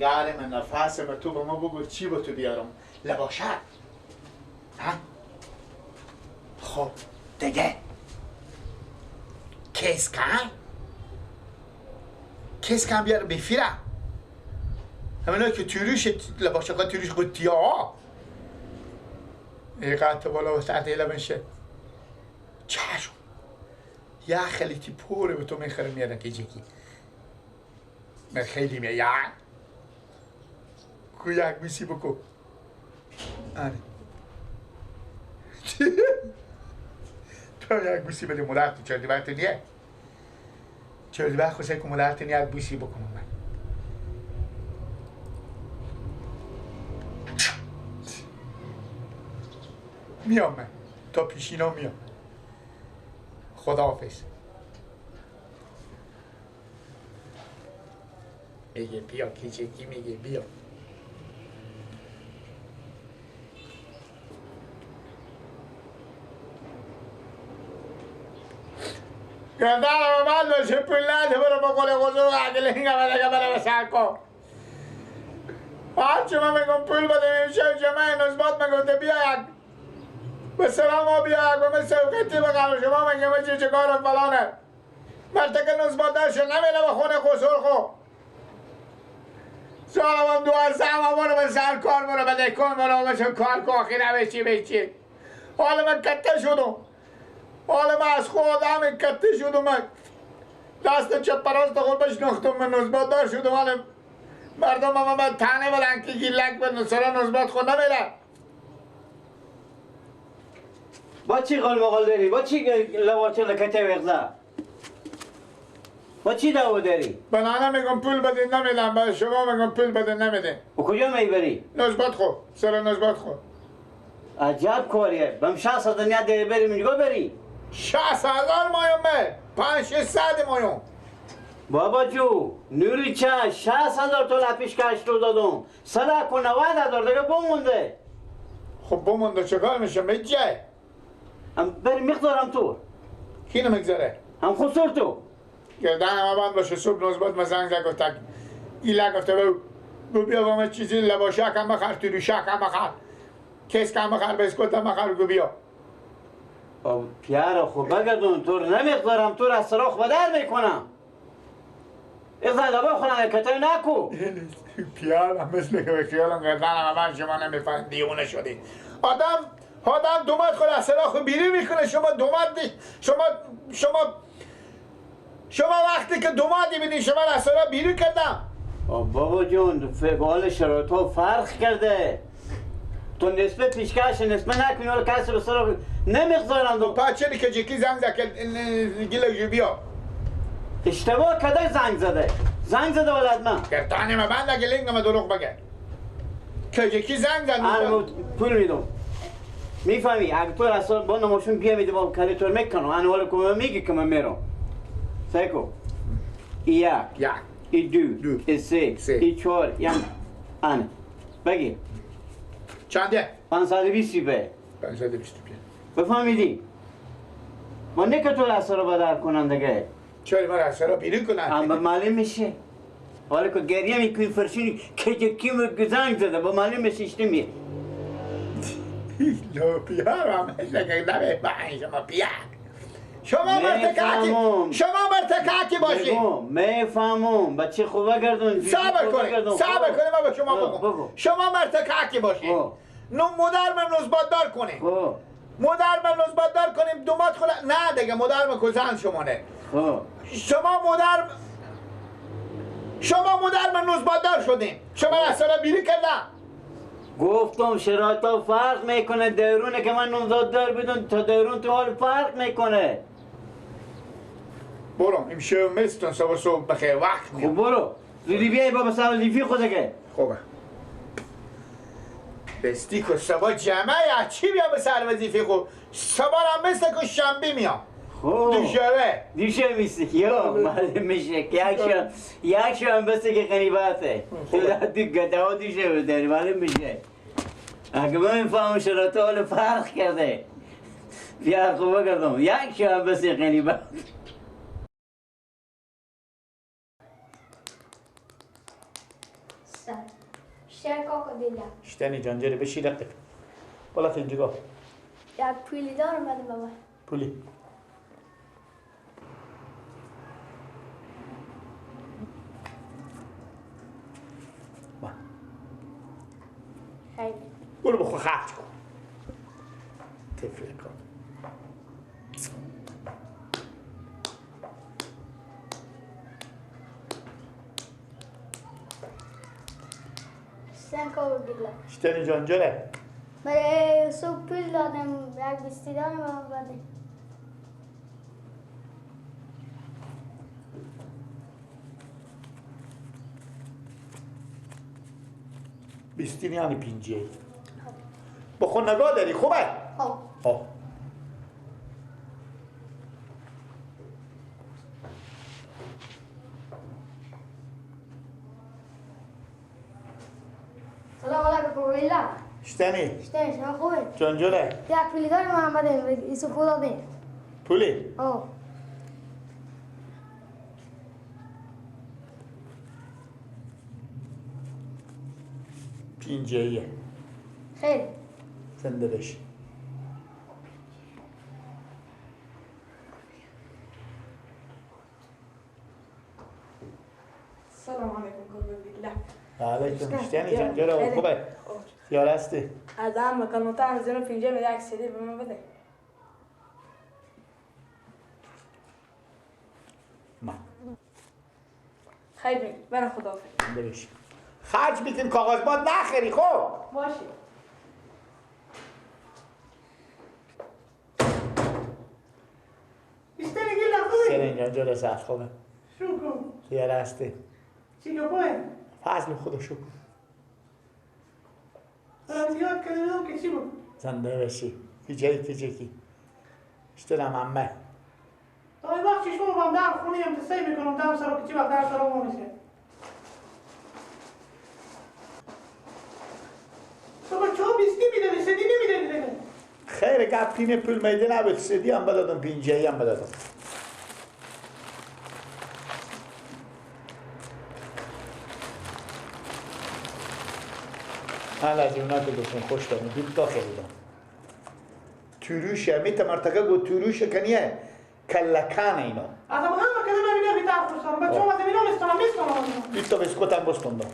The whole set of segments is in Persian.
جگر من، نفس من، تو به ما بگو چی با تو بیارم؟ لباشک ها؟ خب دیگه کسکن؟ کسکن بیارم بفیرم همینه که توریش لباشک ها توریش قطیه ها اینقدر بالا و تعدیل میشه چشم یه خلیتی پوره به تو میخرم میارم که جکی من خیلی میگم کو یک بیسی بکو آره تو یک بوسی بده مدرت چردی وقت نیه چردی وقت خوشه که مدرت نیه یک بوسی بکنم من میام من تا پیشینا میام. خداحافظ. میگه بیا کیچکی میگه بیا. گردنم من باشه پول نده برو با قول قضور عقل این قبله قبله بسر کن. هرچی من میگم پول بده میشه من نسبت میگم بیا یک به سلام بیا یک به من سوقتی بقرم شما میگم چه چه کارم فلانه مرتکه نسبت درشه نمیره به خونه قصور خو سالم دوازده هم برو به سر کار برو به دکان برو بشه کار که آخی نبشی بشی. حالا من کته شدم. حالا من از خودم کته شدم. من دست چپ راست خود بشناختم. من نسبت دار شدم. حالا مردم هم من تنه بدن که گیلک به سر نسبت خود نمیره. با چی قول مقال داری؟ با چی لوارچه لکته ویغزه؟ با چی دعوا داری؟ به نانه میگم پول بده نمیدم، به شما میگم پول بده نمیده. و کجا میبری؟ نسبت خو، سر نسبت خو. عجب کاریه. بم 60 دنیا داری بری منجگاه بری؟ 60,000 مایون به 500-600 مایون. بابا جو نوری چه 60,000 توله پیش کش رو دادم 190,000 دیگه بمونده. خب بمونده چکار میشه میجه؟ هم بری میگذارم تو. کی نمیگذاره؟ هم خسور تو. گردن همه بند باشه صبح نوزباد من زنگ زد گفت ایله گفته بگو بیا با من چیزی لباشک هم بخر تیروشک هم بخر کسک هم بخر بسکوت هم بخر گو بیا. پیاره خب بگردون تو رو نمیگذارم تو رو از سراخ بدر میکنم. اقدر لبا خونم کتای نکو. پیارم مثل که به خیالم گردن همه بند شما نمیفهم دیونه شدی. آدم دومت خود از سراخ بیری میکنه. شما دومت دی شما وقتی که دومادی بینی شما از سراخ بیری کردم. بابا جون فعال شرایط ها فرق کرده. تو نسبه پیشکش نسبه نکنی ولی کسی به سراخ نمیگذارم. تو پاچه که جکی زنگ زد که گیلک جو بیا. اشتباه کرده زنگ زده. زنگ زده ولد من. گردن من بند اگه لنگ من دروغ بگه. که یکی زنگ زد. من پول میدم. میفهمی اگه تو اصلا با نماشون بیا میده با کلی تو میکنم. من حالا که میگی که من میرم. سیکو. یک. یک. ای دو. ای سه. ای چهار. یم. آن. بگی. چنده؟ 520 به. 520 به. بفهمیدی؟ ما نه که تو اصلا رو بدر کنن دیگه. چرا من اصلا بیرون کنن؟ اما معلوم میشه. حالا که گریه میکنی فرشینی که کی زنگ زده با معلوم میشه اشتمیه. لو پیارم مثل که نمیفهمی شما پیار. شما مرتکاکی شما مرتکاکی باشی. میفهمم بچه خوبه گردون. صبر کنید صبر کنید من به شما بگم. شما مرتکاکی باشی. نو مادر من نسبت دار کنیم. مادر من نسبت دار کنیم دومات خود نه دیگه مادر من کزن شما نه. شما مادر من نسبت دار شدیم. شما اصلا بیری کردم. گفتم شرایط فرق میکنه. درونه که من نوزاد دار بدون تا درون تو حال فرق میکنه. برو امشب مستون صبح صبح بخیر وقت میام. خب برو زودی بیای بابا سر وظیفه خود که. خوبه بستی که صبح جمعه یا چی بیا به سر وظیفه خود صبح هم مثل که شنبه میام. خب دیشبه دیشب میسته یا معلوم میشه که یک شب بسته که غریبته تو گداو دیشب داری معلوم میشه. اگه من میفهمم شرایط حال فرق کرده. بیا خوب بگردم یک شب بسته غریبت. سلام. شتر کاکا دیده. شتنی جانجره بشی رقب. بالا فنجگاه. یک پولی دارم بده بابا. پولی. خیلی. برو بخور خرج کن. طفل کن. شتنی جانجره. برای صبح پول دادم یک بیستی دارم بده. بیستی یعنی پینجه. با خود نگاه داری خوبه؟ خوب. خب. سلام علیکم کویلا. شتنی. شتنی شما خوبه؟ جانجوره. یک پولی دارم محمد ایسو پول دادیم. پولی؟ آه. پینجهیه. خیلی. زنده بشی. سلام علیکم بالله. علیکم شتنی جانجوره خوبه؟ یار هستی؟ از عمه کلمتان زنو پینجه میده یک سیدی به من بده. ما. خیلی برای خداحافظ. زنده بشی. خرج میتین کاغذ باد نخری خب؟ باشه. شتنی جانجوره ساعت خوبه. شکر. یار هستی؟ چی گپه؟ فضل خدا شکر. زیاد کردم که چی بود؟ زنده باشی. کجایی کجایی؟ اشترم عمه. تا این وقت چشمو با در خونه هم تسعی میکنم دم سرا که چی وقت در سرا میشه. تو با چه بیستی میدادی؟ سدی نمیدادی دیگه؟ خیر گپ پینه پول میده نبود. سدی هم بدادم پینجهی هم بدادم. من از اونا که گفتم خوش دارم دو تا خریدم. توروشه میتم ارتقه گو توروشه کنیه کلکان اینا. از همه کدام اینا بیتر خوشم بچه‌ها از اینا میستونم میستونم. دو تا بسکوت هم بستوندم.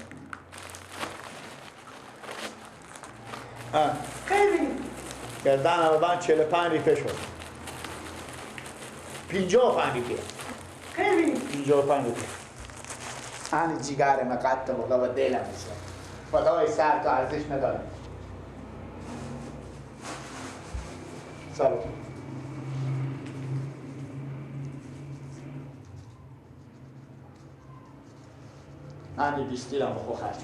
خیلی. گردن من 45 ریپه شد. 55 ریپه. خیلی. 55 ریپه. آن جیگر من قطع بودا و دلم میشه. خدای سر تو ارزش نداره. سلام. من بیستی رم بخور خرج.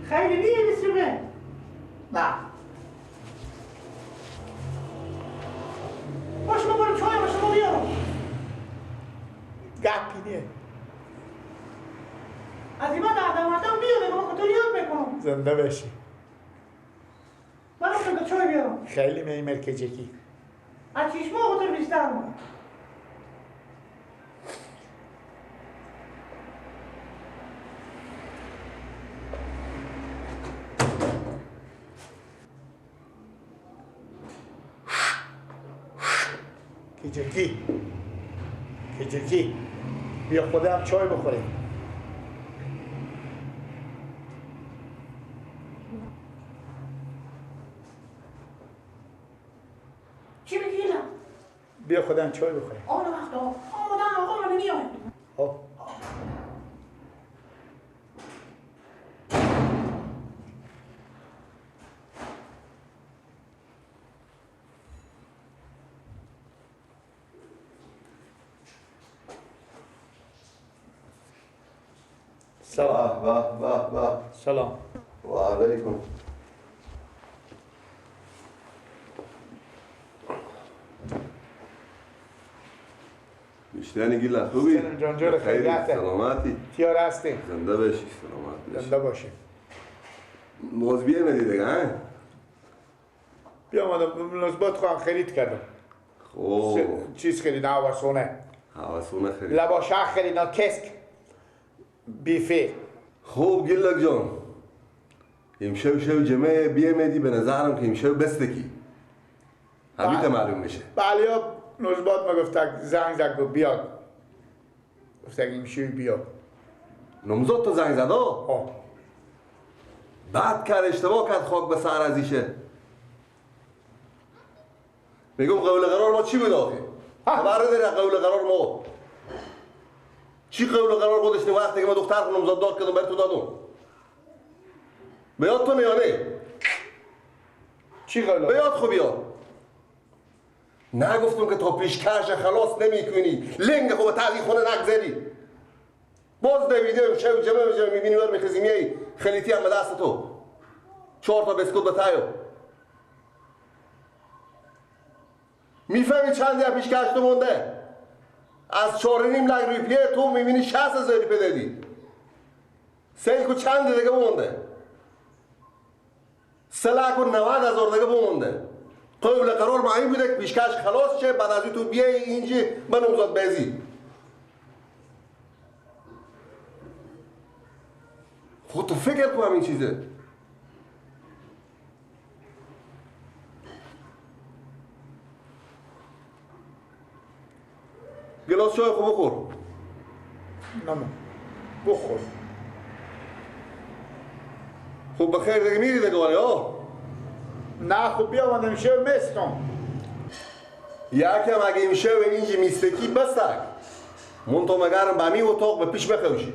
خیلی نیه بیستی به؟ نه. باش ما برم چای با شما بیارم. گپی نیه. از این بعد آدم بیاد ما تو یاد میکنم. زنده باشی. من تو چای بیارم. خیلی میمر کجکی. از چشما خاطر بیشتر ما. کجکی. کجکی. بیا خودم چای بخوریم. چی بگی اینا؟ بیا خودم چای بخوریم. آن وقت آمدن آقا من میایم. خب. سلام. به به به. سلام. و علیکم. بیشتر گیلا خوبی؟ جانجور خیلی سلامتی. تیار هستی؟ زنده باشی سلامت باشی. زنده باشی. باز بیامدی دیگه ها؟ بیامدم نسبت خواهم خرید کردم. خب چیز خریدم هواسونه. هواسونه خرید. لباشه خریدم کسک. بیفه. خب گلک جان، امشب شب جمعه بیامدی، به نظرم که امشب بستکی همین معلوم میشه. بله یا نوزباد ما گفت زنگ زد گفت بیاد، گفت امشب بیا. نمزاد تو زنگ زد؟ آه. بعد کرد اشتباه کرد، خاک به سر از ایشه. میگم قول قرار ما چی بود آخه؟ خبر نداری قول قرار ما چی؟ قول قرار گذاشتیم وقتی که ما دختر خونم نامزاد داد کردم بر تو دادم. به یاد تو نه یا نه؟ چی قول؟ به یاد خو بیا. نگفتم که تا پیشکش خلاص نمیکنی، لنگ خو به تغییر خونه نگذری. باز دویده شب جمع میشه میبینی ور میخزی میای خلیتی هم به دست تو، 4 تا بسکوت به تایو. میفهمی چند دقیقه پیشکش تو مونده؟ از 4.5 لک روپیه تو میبینی 60,000 روپیه دادی. سیل کو چند دیگه مونده؟ 3,90,000 دیگه مونده. قول قرار ما این بوده که پیشکش خلاص شه، بعد از تو بیای اینجا به نامزاد بزی. خود تو فکر کن همین چیزه. گلاس چای خوب بخور. نه بخور. خب بخیر دیگه میری دیگه ولی ها؟ نه خب بیا من امشب مستم. یکم اگه امشب اینجا میستکی بسک من تو مگرم به همین اتاق به پیش بخوشی.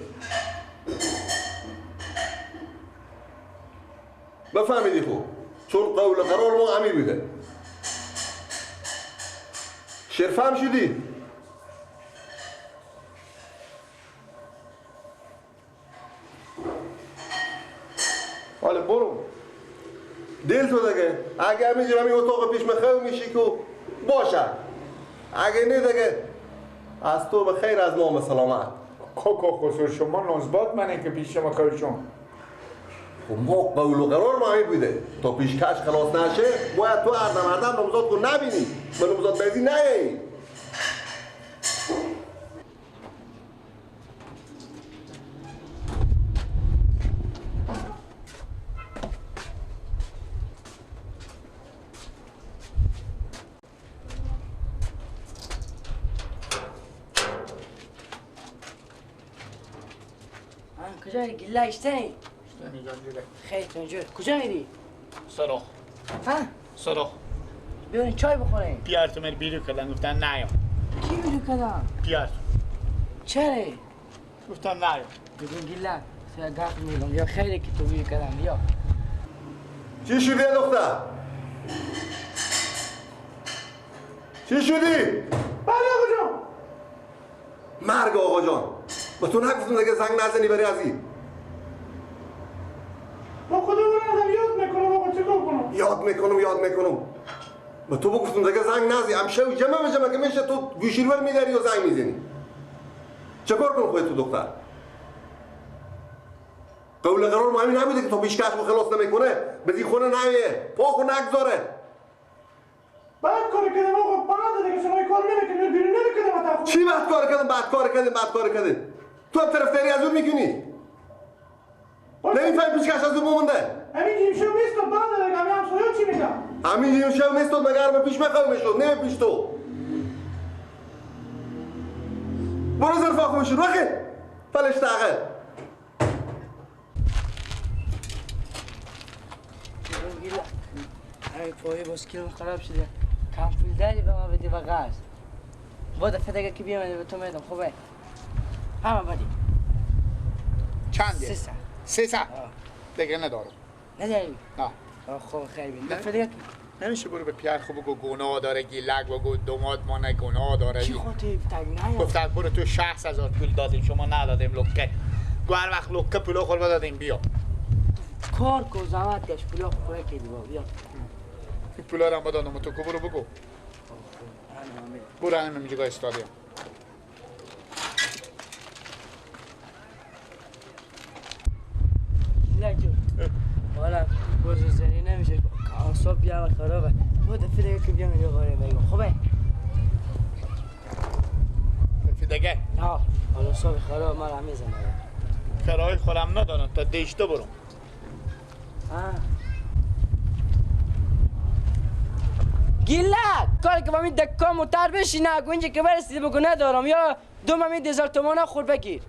بفهمیدی خوب، چون قول قرار ما امیر بوده. شرفم شدی؟ حالا برو دل تو دیگه. اگه همینجور همین اتاق پیش مخواه میشی که باشه، اگه نه دیگه از تو به خیر از نام سلامت. کاکا خسرو شما نوزباد منه که پیش شما خواهشون. خب ما قول و قرار ما همین بوده تا پیشکش خلاص نشه باید تو هر دم هر دم نامزاد کو نبینی، به نامزاد بازی نیایی. کجا گله اشتنی؟ خیر تونجور کجا میری؟ سراخ. ها؟ سراخ. بیارین چای بخوریم. پیار تو من بیرو کردن گفتن نیا. کی بیرو کردن؟ پیار. چرا؟ گفتن نیا. بگین گله سر گپ میگم یا خیره که تو بیرو کردن بیا. چی شدی دختر؟ چی شدی؟ بله آقا جان. مرگ آقا جان. با تو نگفتم دیگه زنگ نزنی بری از این. با خدا برادم یاد میکنم آقا چیکار کنم؟ یاد میکنم یاد میکنم. با تو بگفتم دیگه زنگ نزنی. امشب جمع بجمع که میشه تو گوشی رو میداری و زنگ میزنی. چیکار کنم خودت تو دختر؟ قول قرار ما همین نبوده که تو پیشکش رو خلاص نمیکنه به خونه نیایه پا خو نگذاره. بعد کار کردم آقا، بعد دیگه شما کار نمیکنی بیرون نمیکنم. چی بعد کار کردم؟ بعد کار کردم بعد کار کردم. تو هم طرفداری از اون میکنی. نمیفهمی پیشکش از اون مونده. همین جیمشو میستاد بعد دیگه همین همسایه چی میگم؟ همین جیمشو میستاد مگر به پیش میخوام میشد نه پیش تو. برو زرفا خوش روخه فلش تاغه. همین پایه بسکیلم خراب شده. کم پول داری به ما بدی و غاز. با دفعه دیگه که بیامده به تو میدم خوبه. همه بدی. چنده؟ 300. 300؟ دیگه ندارم. نداری؟ نه. خب خیلی دفعه دیگه نمیشه برو به پیار خوب بگو گناه داره گیلک بگو دوماد ما نه گناه داره. چی خاطی تگ نه؟ گفتن برو تو 60,000 پول دادیم شما ندادیم لکه. گو هر وقت لکه پول خور دادیم بیا. کار کو زحمت کش پول خور کردی با بیا. پولا رو هم دادم تو کو برو بگو. برو همین اینجا استادیوم. حالا گوزنی نمیشه اعصاب بیام خرابه. دو دفعه دیگه که بیام اینجا قاره بگم خوبه؟ دفعه دیگه؟ ها حالا اعصاب خراب من هم میزنه. کرای خورم ندارم تا دیشته برم. گیله کاری که با می دکا موتر بشی نه گونجه که برسیده بگو ندارم یا دو ممی 2000 تومان خور بگیر.